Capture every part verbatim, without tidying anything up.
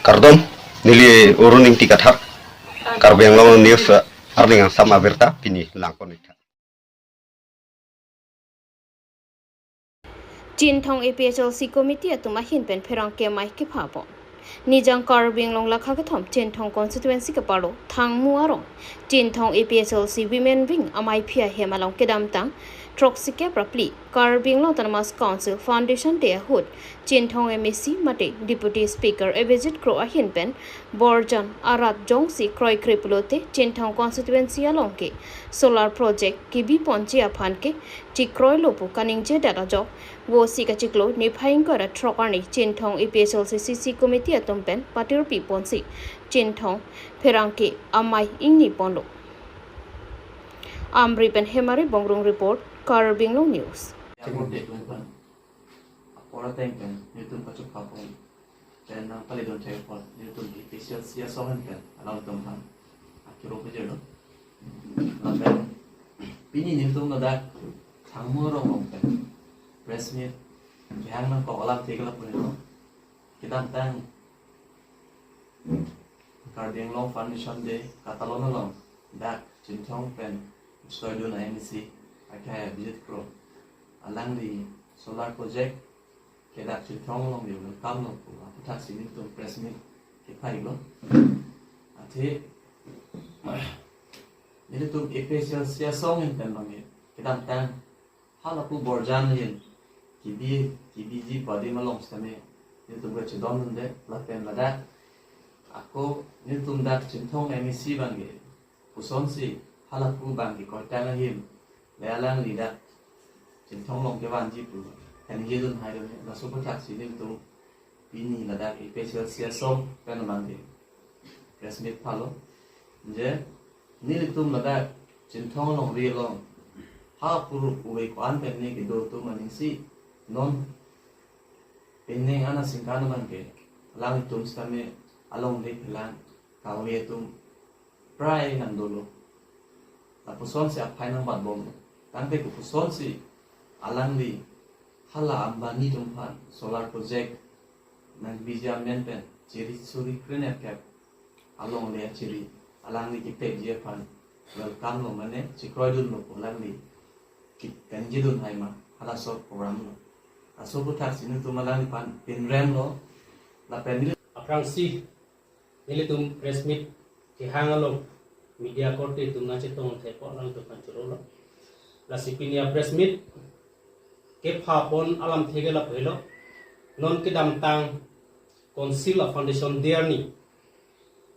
Kardom, neli Arun Ingti Kathar, Karbi Anglong News, eh, arni angsam abirta pini langpon-ik tha. Chinthong A P H L C Committee atum ahin pen pherangke amei kepha pon. Nijang Karbi Anglong lakha kethom Chinthong constituency kapalo Thangmu arong Chinthong A P H L C Women Wing amaiphi ahem along kedamtang throksi kep ra phli Karbi Anglong Autonomous Council Foundation Day ahut Chinthong M A C mate Deputy Speaker Abhijit Kro ahin pen borjan arat jongsi kroikre pulote Chinthong constituency along ke solar project kebi ponji aphan ke chekroilo pu kaningjedet ajok vosi kachiklo niphai ingkoi ra throk arni Chinthong A P H L C C C Committee atum pen patirpi ponsi Chinthong pherangke amei ingni ponlo. Amri pen Hemari Bongrung report, Karbi Anglong News. Apor ateng pen nelitum kachupha pon pen nangpalidun thek apot nelitum A P H L C asong pen alangtum aphan akiro pajirlo. Lapen pini nelitum ladak Thangmu arong pen press meet kehang nangkok alamthe ke lapu-an lo. Kedamtang Karbi Anglong Foundation Day katalon along dak Chinthong pen chetoidun a-M A C akhai Abhijit Kro alangli solar project ke dak Chinthong along yo welcome lo pu aputhaksi nelitum press meet kephai lo. Athe nelitum A P H L C asong pen abang kedamtang halapu borjan ahin kebi kebiji pu adim along sitame nelitum kachedondunde lapen ladak ako nelitum dak Chinthong M A C abang ke pusonsi halapu abang ke koitang ahin le alangli dak Chinthong along kevanji pu kaningjedun hai done. Laso aputhaksi nelitum pini ladak A P H L C asong pen abang ke press meet phalo. Je nelitum ladak Chinthong alongri along ha puru uwe ko-an pen ne kedo atum aningsi non penang anat singkan abang ke alangtum sitame alongle phelang kave atum prai nang dolo. Lapusonsi aphai nangbatbomlo. Tangte kopusonsi alangli hala Ambani atum aphan solar project nangbiji amen pen chiri suri krenerkep alongle achiri alangli kepekji aphan welcome lo mane chekroidunlo pu alangli ki-, kaningjedun hai ma halaso program lo. Laso aputhaksi nelitum alangliphan pinrem lo lapen neli aphrangsi nelitum press meet kehang along media korte atum nangchetong thek apot alangtum aphan choro lo. Lasi pini a-press meet kepha pon alamthe ke lapu-an lo. Non kedamtang Council a-Foundation Day arni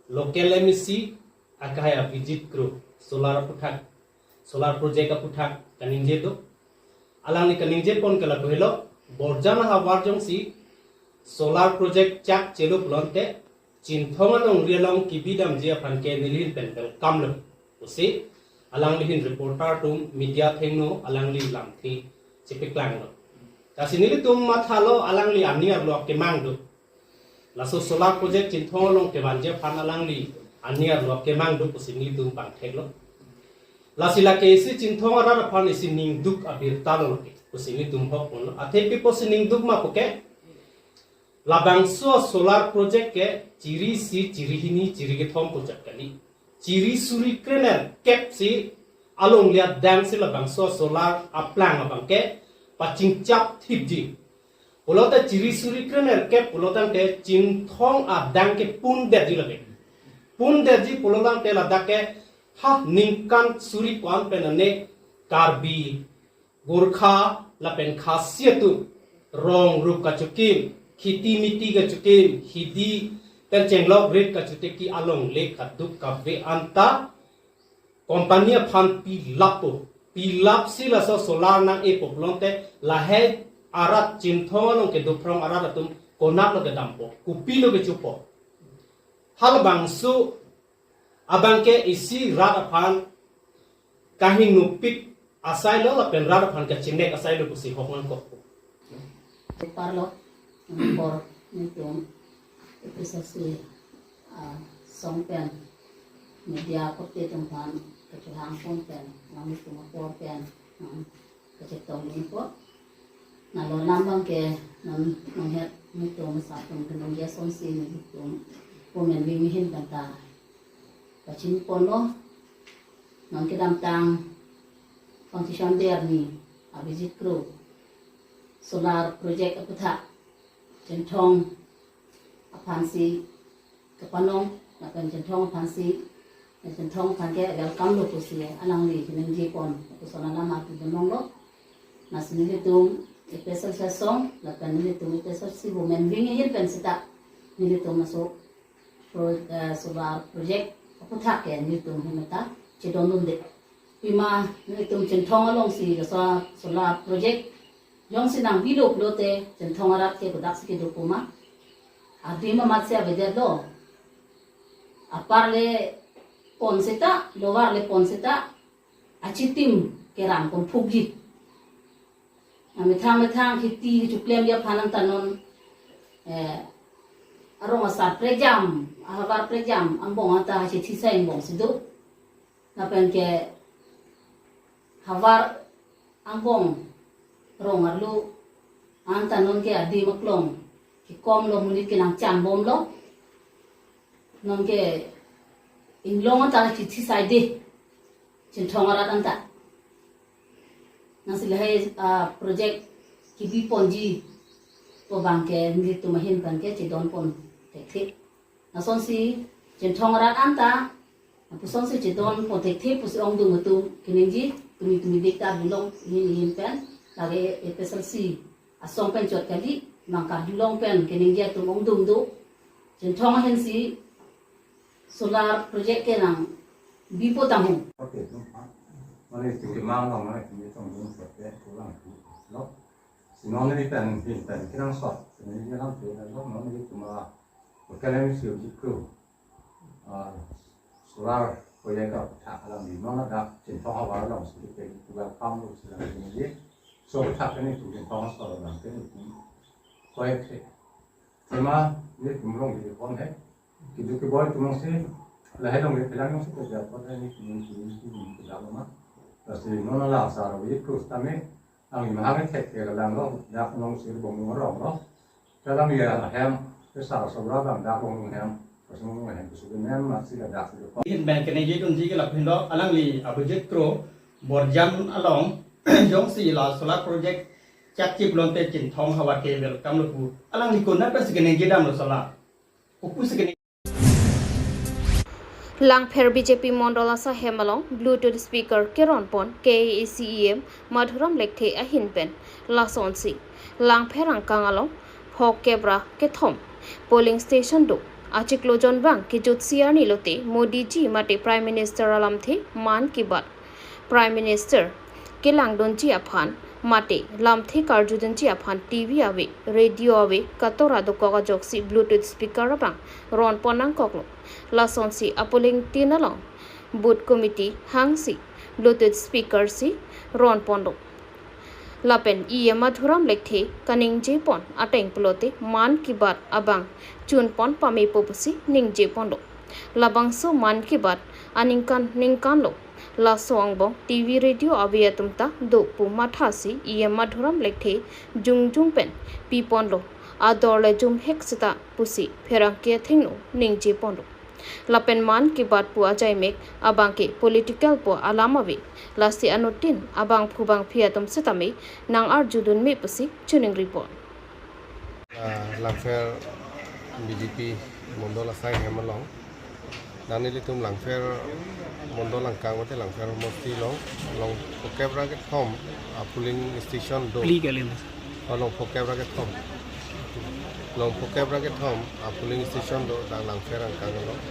local M A C akhai Abhijit Kro solar aphuthak, solar project aphuthak kaningje do. Alangli kaningje pon ke lapu-an lo, borjan ahavar jongsi solar project chak chelo pulote Chinthong alongri along kebi damji aphan ke nelihin pen welcome lo pusi alanglihin reporter atum media athengno alangli lamthe chepaklanglo. Lasi nelitum mathalo alangli ani arlo akemang do. Laso solar project Chinthong along kevanji aphan alangli ani arlo akemang do pusi nelitum pangthek lo. Lasi lake isi Chinthong arat aphan isi ningduk abirta lo lake pusi nelitum hok ponlo. Athe pi pusi ningduk ma puke labangso solar project ke chiri isi, chiri hini, chiri kethom project kali. Chiri suri krenerkep si alongle adang si labangso solar aplang abang ke pachingchap thipji. Pulote chiri suri krenerkep pulo tangte Chinthong adang ke pundetji lake. Pundetji pulo tangte ladak ke ha ningkan suri ko-an pen ane Karbi, Gorkha lapen Khasi atum rong rup kachokim, khiti miti kachokim, hidi pen chenglok rit kachoteki alongle kaduk kave anta company aphan pilappo, pilap si laso solar nang-epo pulote lahai arat Chinthong along kedo phrong arat atum konatlo kedampo, kopilo kechopo. Halabangso abang ke isi rat aphan kahingnopik asai lo lapen rat aphan kachinek asai lo pusi hok nangkokpo. Parlo, apor nelitum A P H L C, ah, asong pen media korte atum aphan kachehang pon pen, nanglitum apor pen, hmm, kachetong nangpo. Nalo lam abang ke non non het nelitum sap atum kenong ya sonsi nelitum women wing ahin pen ta pachin ponlo. Non kedamtang pangcheshan der ni Abhijit Kro solar project aputhak Chinthong aphansi kepanong, lapen Chinthong aphansi, Chinthong aphan ke welcome lo pusi alangli keningje pon, lapuson alam arpu dunlonglo. Lasi nelitum A P S L C asong, lapen nelitum A P S L C women wing ahin pen seta nelitum laso pro, eh, solar project aputhak ke nelitum ahin ta chedondunde. Pima nelitum Chinthong alongsi laso solar project jongsi nangbilo pulote Chinthong arat ke kodaksi kedo pu ma? Adim amatsi avedetlo. Upper le pon seta, lower le pon seta, achitim kerang konphukji. Amethang methang kheti chuklemji aphan anta non, eh, arong asar prejam, ahavar prejam angbong anta hasi thisai angbong si do. Lapen ke havar angbong rong arlo anta non ke adim aklong kekomlo, monit kenangcham bomlo. Non ke inglong anta hasi thisai de Chinthong arat anta. Lasi lahei, ah, project kebi ponji pu abang ke nelitum ahin pen ke chedon pon thekthe. Lasonsi Chinthong arat anta, lapusonsi chedon pon thekthe pusi ongdung atum keningje, tumi tumi dik ta dulong ahin ahin pen, lake A P S L C asong pen chot kali, nangkardulong pen keningje atum ongdung do. Chinthong ahinsi solar project ke nangbipo tangho. Okay, no. Mane itum ke mang long, mane itum ke tong dun project ko lang tu. No. Si non ni pen, pen, pen, kenangsot. Ni ni lang tu, no, non ni itum a, ko kali ni si uji kru. Ah, solar project aputhak alangli non ladak Chinthong ahavar alongsi ke tu welcome lo si lang ni. So aputhak ke nelitum Chinthong asor lang ke nelitum ko-an ke. Tema nelitum along di pon he. Keduk keboi atum alongsi, lahei along le pelang alongsi kejapon he, nelitum nelitum nelitum kejap ma. Lasi non la sar wi terus tame, ang imahang thek ke langlo, dak alongsi bong rong lo. Kalam ya hem, ke sar sobra bang dak bong hem, pas bong hem, kesudah nem, masih ada dak sudah. Ahin pen keningje dunji ke lapindo, alangli Abhijit Kro, Borjan along, jongsi la solar project chakchip lote Chinthong ahavar ke welcome lo pu. Alangli konat pensi keningje damlo solar. Kopusi kene- Langpher B J P Mondol Asai hem along Bluetooth speaker keron pon K A A C E M Madhuram Lekthe ahin pen lasonsi Langpher angkang along phokep ra kethom polling station do. Achiklo jon bang kejutsi arni lote Modi ji mate Prime Minister alamthe Mann Ki Baat Prime Minister kelangdunji aphan mate lamthe karjudunji aphan T V ave, radio ave, katora dokok ajoksi Bluetooth speaker abang ron pon nangkoklo. Lasonsi apolling tin along booth committee hangsi Bluetooth speaker si ron ponlo. Lapen E M Madhuram Lekthe kaningje pon ateng pulote Mann Ki Baat abang chun pon pamepo pusi ningje ponlo. Labangso Mann Ki Baat aningkan ningkan lo. Laso angbong T V radio ave atum ta do pu mathasi E M Madhuram Lekthe jongjong pen pi ponlo. Ador le jumhek seta pusi pherangke athengno ningje ponlo. Lapen Mann Ki Baat pu ajaimek abang ke political pu alam ave. Lasi anuttin abangphu bangphi atum setame nang-arjudun me pusi choningri pon. Ah, Langpher B J P Mondol Asai hem along. Nang nelitum Langpher Mondol angkang mate Langpher Mosti along, along phokep ra kethom apolling station do. Pli kali na. Along phokep ra kethom. Along phokep ra kethom apolling station do, dak Langpher angkang along.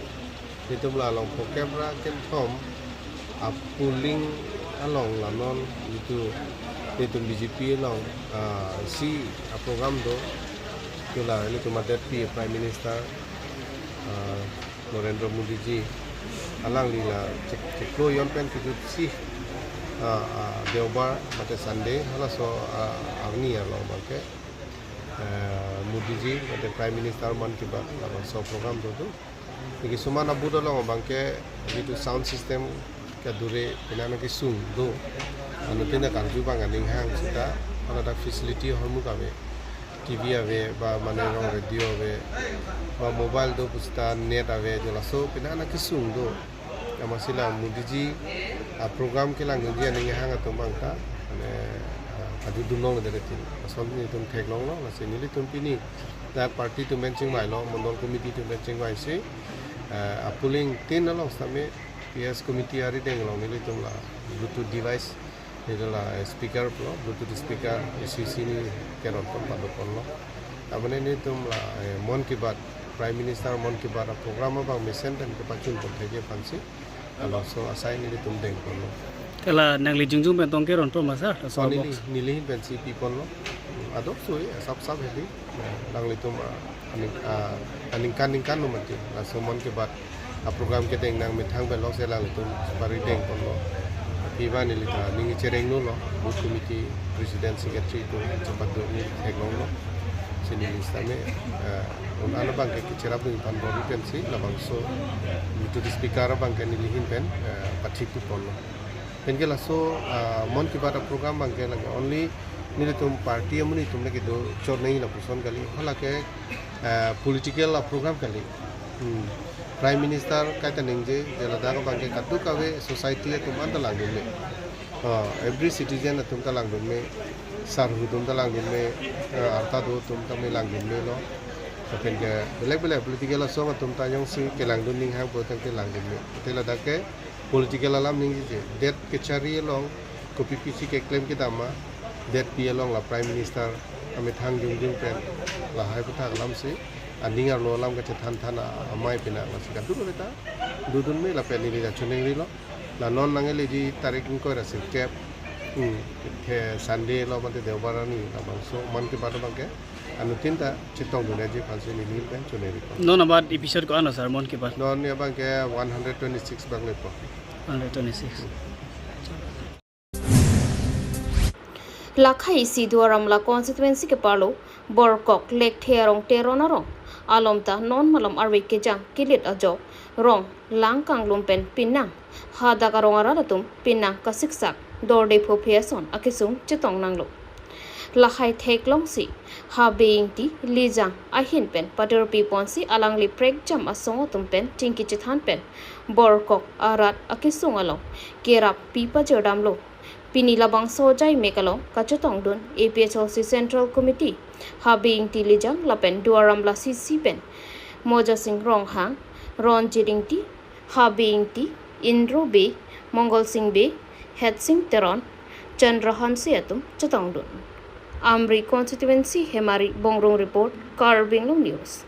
Nelitum la along phokep ra kethom apolling along la non nelitum, nelitum B J P along, ah, isi aprogram do. Ke la nelitum adet pi Prime Minister, ah, Narendra Modi ji, alangli la chek-, chiklo jon pen kejutsi, ah, ah, Deobar mate Sunday, halaso, ah, arni along abang ke, eh, Modi ji mate Prime Minister Mann Ki Baat labangso program do do. Niki suman a-booth along abang ke jitu sound system kadure pina na kesung do. Anuttin karju abang aning hang seta Ladak facility ahormu ave, T V ave, ba mane rong radio ave, ba mobile do pusita net ave, jo laso pina na kesung do. Amatsi la Modi ji a-program kelangdunji aning hang atum abang ta, mane, ah, adu dunlong le dere tin. Ason nelitum theklonglo, lasi nelitum pini dak party atum pen chingvailo, mondol committee atum pen chingvaisi, ah, a-polling tin along sitame P S committee arideng along nelitum la Bluetooth device, nelitum la, eh, speaker pulo, Bluetooth speaker A C C ni keron pon pado ponlo. Tabone nelitum la, eh, Mann Ki Baat, Prime Minister Mann Ki Baat a-program abang mesen pen kepachun pon thekthe aphansi labangso asai nelitum deng ponlo. Te la nangli jongjong pen tong keron pon ma sir? Laso, oh, neli, box neli ahin pensi pi ponlo. Adok soi, eh, sap sap hedi. Nanglitum, ah, aning, ah, aningkan ningkan lo mati. Laso Mann Ki Baat a-program kedeng nangmethang pen lok se alanglitum supari deng ponlo. Pi ba neli ta ning chereng lo, booth committee president secretary atum chepatdunji theklonglo. Si neli sitame, ah, un-an abang ke kecherapdun aphan bor-i pensi labangso Bluetooth speaker abang ke neli ahin pen, ah, pathi pi ponlo. Penke laso, ah, Mann Ki Baat a-program abang ke lake only nelitum party amonit atum lake do chot nangji lapuson kali. Halake, ah, political a-program kali. Hmm. Prime Minister kaita ningje, je ladak abang ke kadokave society atum anta langdun me. Ah, every citizen atum ta langdun me, sarhu atum ta langdun me, ah, arta do atum tame langdun melo. Lapen ke belek belek political asong atum ta jongsi kelangdun ning hang po tangte langdun me. Te ladak ke political alam ningje, det kachari along kopi pisi keklem kedam ma, det pi along la Prime Minister amethang jongjong pen lahai aputhak alamsi aning arlo alam kachethan than a-, amei pina lasi kadokave ta dodun me lapen neli ta choningrilo. La non nangkeleji tarik ingkoi ra sirkep, hmm, ke Sunday lo mate Deobar arni labangso Mann Ki Baat abang ke anuttin ta chetongdunji aphansi neli ahin pen choningrilo. Non abat episode ko-an lo sir Mann Ki Baat? Non abang ke one hundred twenty-six abang lepo. One hundred twenty-six. Lakhai isi Duar Amla constituency keparlo Borkok Lekthe arong Teron arong alom ta non malom arve kejang kilit ajok rong lang kanglum pen pinang hadak arong arat atum pinang kasiksak dorde phophe ason akesung chetong nanglo. Lahai theklongsi Habe Ingti Lijang ahin pen patirpi ponsi alangli prekjam asong atum pen chingki chethan pen Borkok arat akesung along kerap pi pajirdamlo. Pini labangso ajai mek along kachetongdun A P H L C Central Committee Habe Ingti Lijang lapen Duar Amla C C pen Moja Sing Ronghang, Ronjit Ingti, Habe Ingti, Indro Bey, Mongol Sing Bey, Het Sing Teron, Chandra Hanse atum chetongdun. Amri constituency Hemari Bongrung report, Karbi Anglong News.